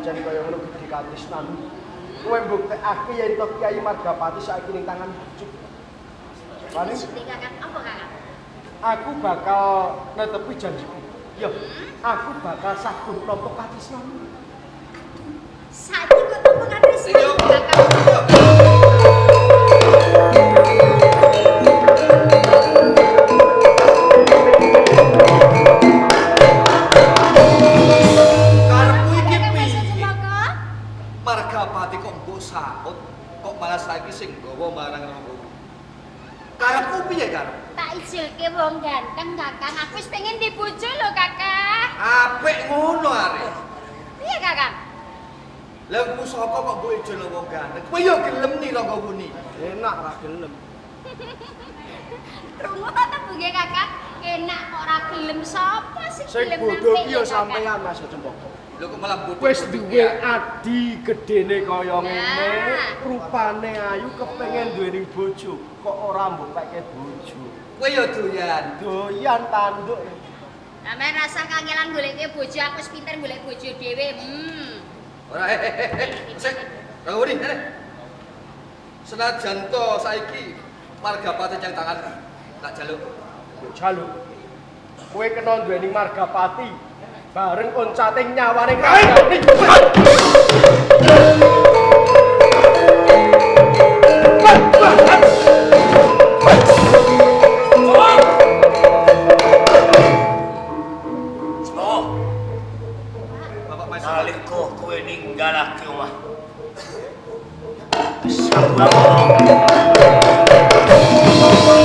Pancen kaya ngono gedhe katresnanmu. Kowe mbuktekake yen to Kyai Margapati saiki ning tangan bojo. Paling Kakang, apa Kakang? Aku bakal netepi janjiku. Ya, aku bakal saguh nampa katresnanmu. Saiki kok nampa katresnan, Kakang? Karepku iki piye? Margapati kok mbok saut, kok malah saiki sing nggawa marang Rangga. Karepku piye, Kar? Tak ijilke wong ganteng, Kakang. Aku wis pengen dibojo lho, Kakang. Apik ngono arek. Piye, Kakang? Lah pusaka kok mbok ijilno wong ganteng. Kowe yo gelem ni Rangga Wuni. Enak ra gelem. Krungu ta tembunge, Kakang? Enak kok ora gelem, sapa sing Sing gelem bodho nampik ki ya ya, sampean Mas Cempaka. Lho kok malah bodho. Wis duwe adi gedene kaya ngene, Nah. rupane ayu kepengin duweni bojo, kok ora mbok peke bojo. Kowe yo doyan. Doyan tanduk. Sampeyan rasah kangelan goleke bojo, aku wis pinter golek bojo dhewe. Ora sik Rangga Wuni, ngene. Senajan to saiki Margapati nyang tangan tak jaluk. Mbok jaluk. Kowe kena duweni Margapati bareng oncate nyawane Margapati. Oh, Bapak Mas. Nalika kowe ninggalake omah. Sabar.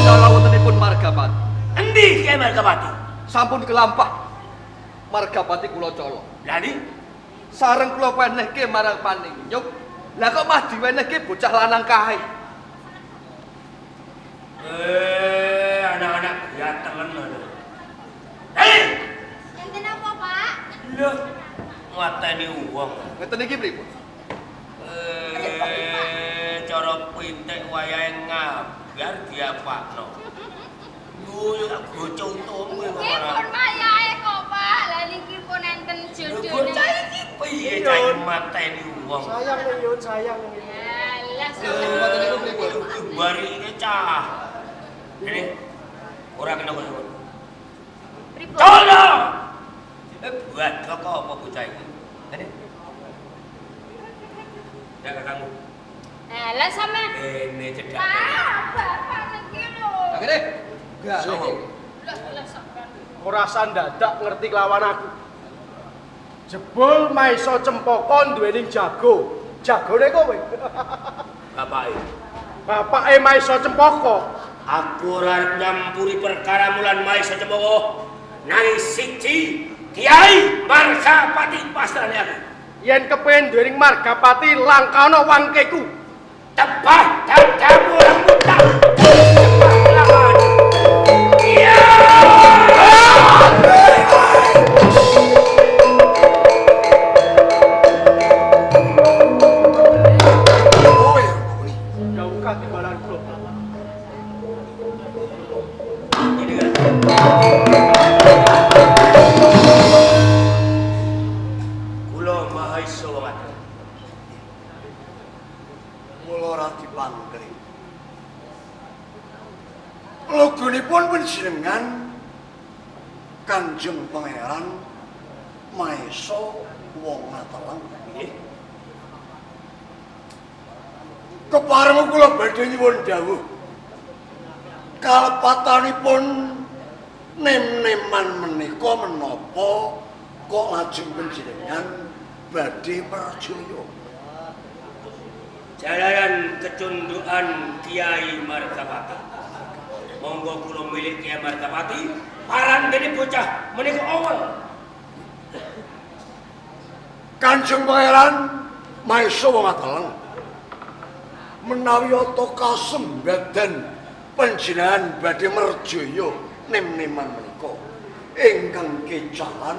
Kala wontenipun Margapati. Endi Kyai Margapati? Sampun kelampah Margapati kula colo. Lah ni Sareng kula wenehke marang Paningyuk. Lah kok mah diwenehke bocah lanang kae. Anak-anak gatengen lho. Hei, Enten apa, Pak? lho mateni wong. Ngeten iki pripun? Cara pitik wayahe ngabar diapakno. Yo tak gocong untungmu kok Nggih ora. pun wayahe kok, Pak. Lah niki pun enten Lho jodone. bocah iki piye cah iki mateni wong. Sayang ning Yun, sayang ning Yun. Alah, Lho ngoten niku pripun? Bari iki cah. Ini ora kena koyo. Pripun? Colo. Badok apa bocah iki? Ini. Ya kakangmu. Alah sampean. Ini cedak. Pak, bapak niki lho. Lah kene. Gak Sopo? Lah, lah sampean. Ora sandadak ngerti kelawan aku. Jebul Maesa Cempaka duweni jago. Jagone kowe. Bapake. Bapake Maesa Cempaka. Aku ora arep nyampuri perkara mulan Maesa Cempaka. Nanging siji Kiai Margapati pasrahne aku. Yen kepengin duweni Margapati langkana wangkeku. Tebah dadamu ora mutah. Tebah lawan. Iya. Kowe Rangga Wuni. Dawuh timbalan kula. Ini kan. Kula Mahesa wong adil. Kula ora dipangkring. Logonipun panjenengan Kanjeng Pangeran Maesa wong Ngateleng. Nggih. Kepareng kula badhe nyuwun dawuh. Kalepatanipun nem-neman menika menapa kok lajeng panjenengan badhe merjaya? Jalaran kecundukan Kiai Margapati. Monggo kula milik Kiai Margapati, parandene bocah menika awal. Kanjeng Pangeran Maesa wong Ateleng. Menawi ata kasembadan panjenengan badhe merjaya nem-neman menika ingkang kecalan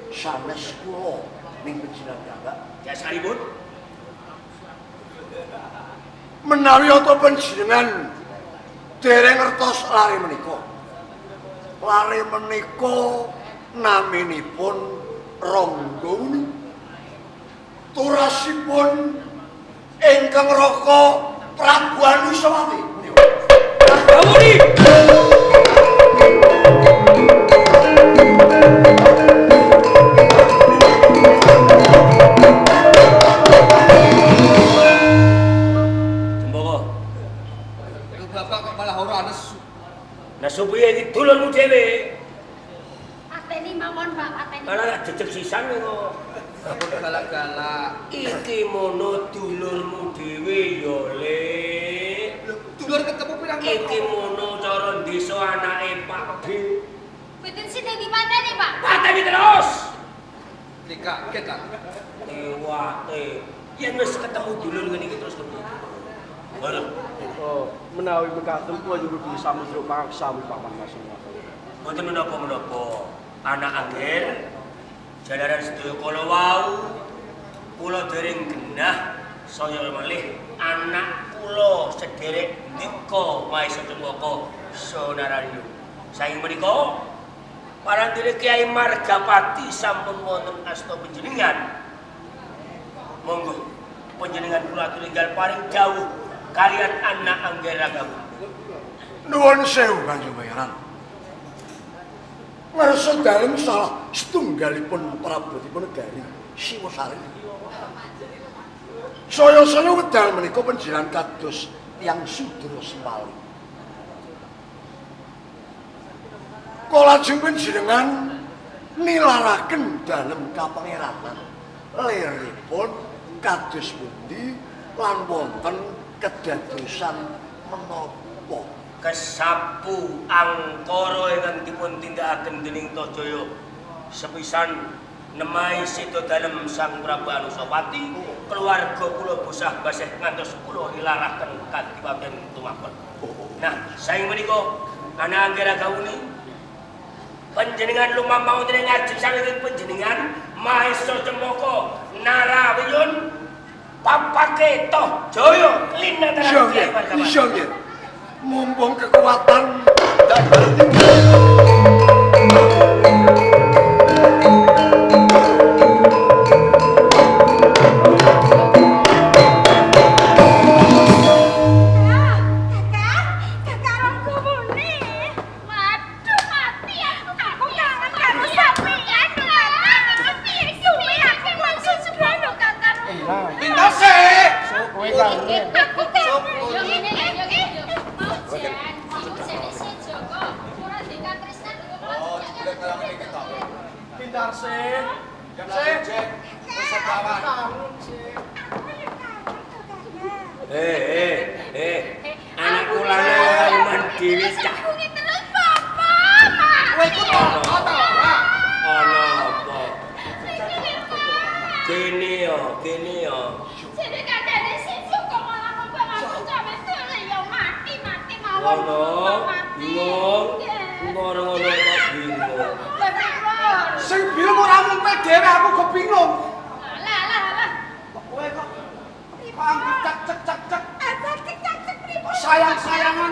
sanes kula ning panjenengan piyambak. Jasanipun Menawi ata panjenengan dereng ngertos lare menika. Lare menika naminipun Rangga Wuni. Turasipun ingkang Raka Prabu Anusapati. Dawuhi. Cempaka. Lho bapak kok malah ora nesu. Nesu piye iki dulurmu dhewe? Pateni mawon, Pak, pateni. Malah tak jejeg sisan kok. Ampun galak-galak. Iki mono dulurmu dhewe ya, Le. Lho, dulur ketemu pirang Iki mono cara desa anake Pak D. Mboten sida dipateni, Pak. Pateni terus. Iki kaget aku. Ewate. Yen wis ketemu dulur ngene iki terus kepiye? Ora. Oh, menawi mekaten kula nyuwun bilih samudra pangaksawi Paman Masung. Mboten menapa-menapa. Anak angger jalaran sedaya kala wau kula dereng genah saya melih anak kula sederek ndika Mahesa Cempaka Sonararyo. Saking menika parandene Kyai Margapati sampun wonten asta panjenengan. Monggo panjenengan kula aturi enggal paring dawuh kalian anak angger Ragawu. Nuwun sewu Kanjeng Pangeran. Ngarsa dalem salah setunggalipun Prabu Diponegari Siwasari. Saya-saya wedal menika panjenengan kados tiyang sudra semali. Kala lajeng panjenengan nilaraken dalem kapangeranan liripun kados pundi lan wonten kedadosan menapa. Kesapu angkara ingkang dipun tindakaken dening Tohjaya sepisan nemahi sida dalem Sang Prabu Anusapati, keluarga kula bosah baseh ngantos kula ilaraken kadipaten Tumapel. Nah, saking menika anak angger Ragawuni panjenengan lumamah wonten ing ngajeng saking panjenengan Mahesa Cempaka Narawiyun papake Tohjaya linataran Kyai Margapati. Iya nggih. Mumpung kekuatan Kakak, kakak Ranggawuni. Waduh, mati aku. Aku kangen karo sampeyan, Kakak. Iki piye suwe aku langsung semono, Kakak. Pinter sih. Kowe kangen. Aku kangen. Yo ngene, yo ngene. Mau jan, iku jane si Joko. Ora dikatresnan kok. Oh, jebule kaya ngene iki to. Pintar sih. Yang Jack wis sekawan. Kangen sih. Aku yo kangen to, Kakak. Anak kula ora iman dhewe cah. Sambungi terus, Bapak. Kowe iku toko ta ora? Ana apa? Iki lho, Pak. Kene yo, kene yo. Jadi kandhane si Joko malah ngomong aku sampe dole ya mati mati mawon. Ngono, Mati. bingung. Nggih. Ngono-ngono kok bingung. Lah pripun? Sing bingung ora mung kowe dhewe, aku kok bingung. Lah lah lah. Kok kowe kok kok anggere cek cek cek cek Apa cek cek cek pripun? sayang-sayangan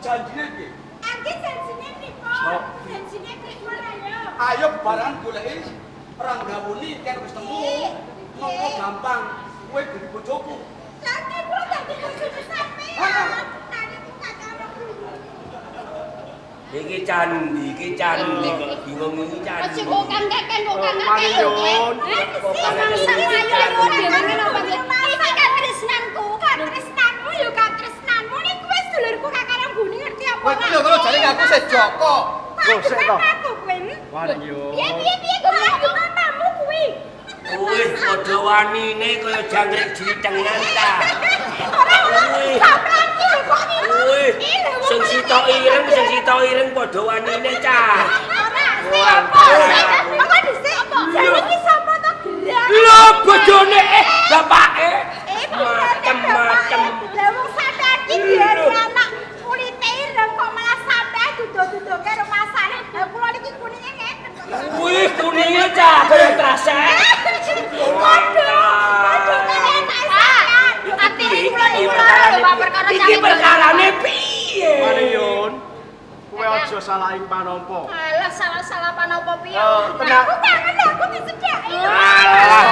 janjine piye? Angge janjine pripun? Janjine pripun ayo? Ayo barengan goleki Ranggawuni yen wis temu. Mongko gampang kowe dadi bojoku. Lah ki kula dadi bojone sampean. Tadi ku kakak Ranggawuni. Iki candi kok bingung iki candi. Aja kok kang kakang kok kang Oh, kakang lho. Marion. Iki katresnanku, katresnanmu yo katresnanmu niku wis dulurku kakak Rangguni ngerti apa Kowe ku lho ngono jare aku sik Joko. Loh, sik toh. Aku kowe. Marion. Piye piye piye kok aku mamamu kuwi. Wih, padha wanine kaya jangkrik jitengan ta. Ora ora Wih. sampean ki lho kok niku. Wih, sing sitok ireng, sing sitok ireng padha wanine cah. Ora, sik Wah, apa? wah. Apa dhisik? Jare iki sapa to gerang? Lho bojone bapake. Eh, Macem-macem. Lah wong sampean iki diare anak kulite ireng kok malah sampean duduh-duduhke rumasane. Lah kula niki kuninge ngeten kok. Wih, kuninge cah kaya trasek. Waduh, waduh kalian tak sampean. Atine kula niku lara lho Pak perkara Iki perkarane piye? Marion. Kowe aja Aja salah ing panampa. Alah salah-salah panapa piye? Tenang. Aku kangen aku dicedhaki. Alah,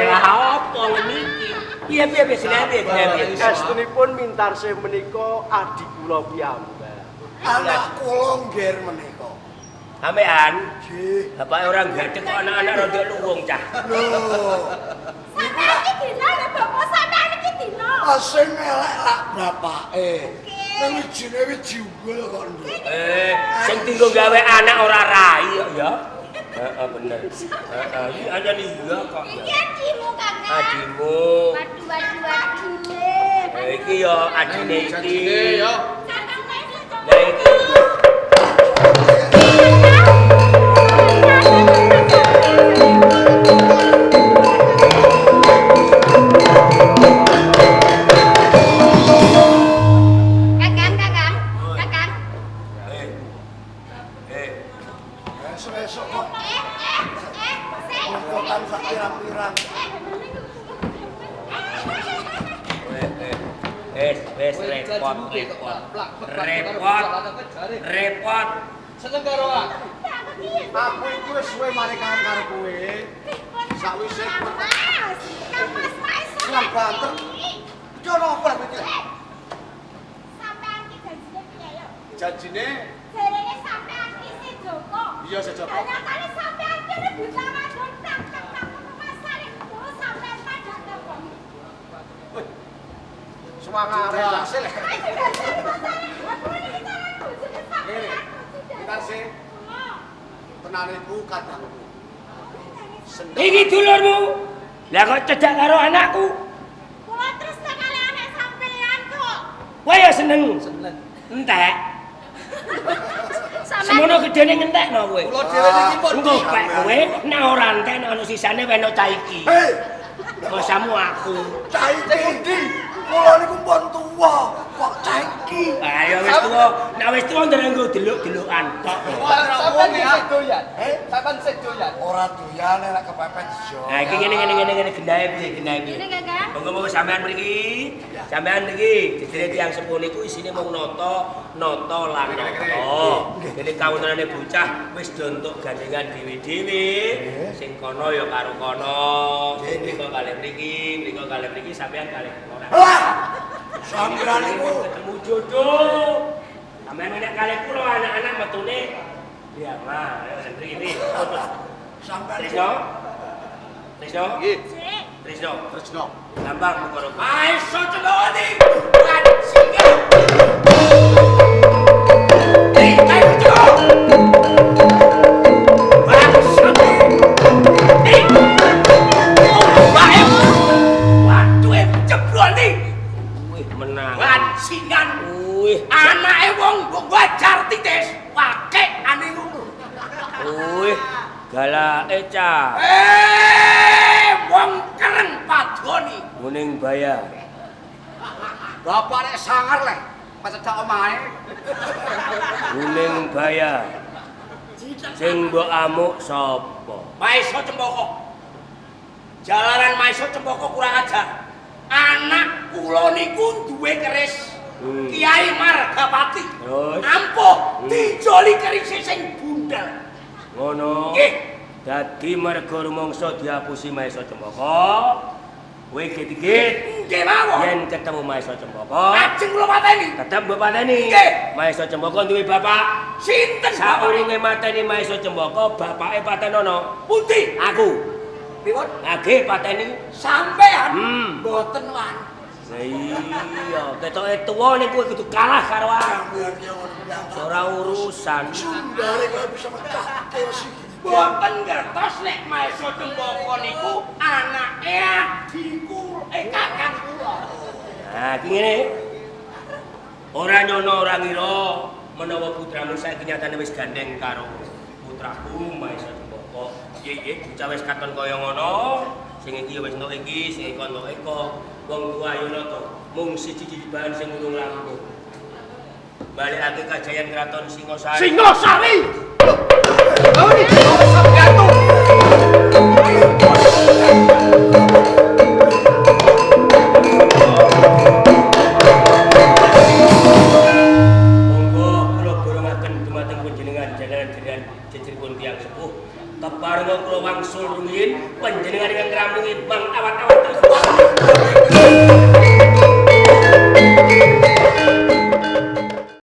lah apa ngene iki? Piye piye piye sine piye sine piye. Estunipun Mintarsih menika adi kula piyambak. Anak kula nggih menika. Sampean, Nggih. bapake ora gadek kok anak-anak rada luwung cah. Lho, Sampeyan iki dina lho bapak sampeyan iki dina. sing elek lak bapake. Ning wijine wiji unggul kok nduk. Sing tinggo gawe anak ora rai kok ya. Heeh bener. Heeh, iki ancen iya kok Iki ya. adimu Kakak. Adimu. Waduh waduh waduh. Iki ya adine iki. Janjine ya. Kakang Maesa Lah iki Kakang, kakang, kakang. Eh. Eh, Esuk-esuk kok Eh, eh, eh, sik. bongkotan sak pirang-pirang. eh, eh. Wes, wes repot, repot. Repot. Repot. Seneng karo aku. Aku iki wis suwe mari kangen karo kowe. Sakwise Mas, Kang Mas Maesa. Kurang banter. Iki ono apa lho iki? Sampean ki janjine piye yo? Janjine Jarene sampean ki si Joko. iya sejoko. Lah nyatane sampean ki rebutan wadon tak tak tak pasare. Oh sampean padha teko. Suwangare hasil. Ayo dasar pasare. Aku iki calon bojone sampean. Mintarsih, tenan iku kadangku. Seneng. Iki dulurmu. Lah kok cedak karo anakku? Kula tresna kali anak sampean kok. Kowe ya seneng. Seneng. Entek. Sampean Semono gedene ngentekno kowe. Kula dhewe niki pun Engko pek kowe nek ora entek nek ana sisane weno cah iki. Hei, Masamu aku. cah iki endi? Kula niku pun tuwa, kok cah iki? Ayo wis tuwa, nek wis tuwa ndereng nggo delok-delokan tok. Sampeyan sik doyan. Eh? Sampeyan sik doyan. Ora doyan nek kepepet jo. Nah iki ngene ngene ngene ngene gendahe piye gendahe piye. Ngene Kakang. Monggo-monggo sampean mriki. Sampean mriki, jejere tiyang sepuh niku isine mung nata, nata lan nata. Dene kawontenane bocah wis do entuk gandengan dhewe-dhewe. Sing kono ya karo kono, sing mriko kalih mriki, mriko kalih mriki sampean kalih ora. Lah, sampean niku ketemu jodoh. Sampean nek kalih kula anak-anak metune ya mah, ayo mriki iki. sampean niku Trisno. Trisno. Nggih, Sik. Trisno. Tresno. Lambang Mukara. Maesa Cendrawati. Bajingan. Hei, ayo cepat. Bangsat. Hei. Oh, bae. Waduh, jeblok nih. Wih, menang. Bajingan. Wih, Anake wong mbok wajar titis, wakek ane ngono. wih, galake cah. Wong kereng padoni. Kuning baya. Bapak nek sangar leh, pecedak omahe. Kuning baya. Sing mbok amuk sapa? Maesa Cempaka. Jalaran Maesa Cempaka kurang ajar. Anak kula niku duwe keris. Kiai Margapati. Terus? Ampuh dijoli kerise sing bundel. Ngono. Nggih. Dadi merga rumangsa diapusi Maesa Cempaka, kowe git-git Nggih mawon. yen ketemu Maesa Cempaka, Ajeng kula pateni. tetep mbok pateni. Nggih. Maesa Cempaka duwe bapak. Sinten bapak? Saurunge mateni Maesa Cempaka, bapake patenono. Pundi? Aku. Pripun? Age pateni. Sampean Hmm. mboten wani. Lah iya, ketoke tuwa ning kowe kudu kalah karo aku. sampean ki ngono kuwi. Ora urusan. Sundare kaya bisa mecahke wesi. Boten ngertos nek Maesa Cempaka niku anake adhiku kakang kula. Nah, iki ngene. Ora nyono ora ngira menawa putramu saiki nyatane wis gandeng karo putraku Maesa Cempaka. Piye piye bocah wis katon kaya ngono, sing iki ya wis entuk iki, sing iki entuk eko. Wong tuwa yo nata, mung siji-siji bahan sing urung rampung. Balekake kajayan kraton Singosari. Singosari. Lho, Monggo kula borongaken dumateng wangsul rumiyin panjenengan ingkang ngramini bang awat-awat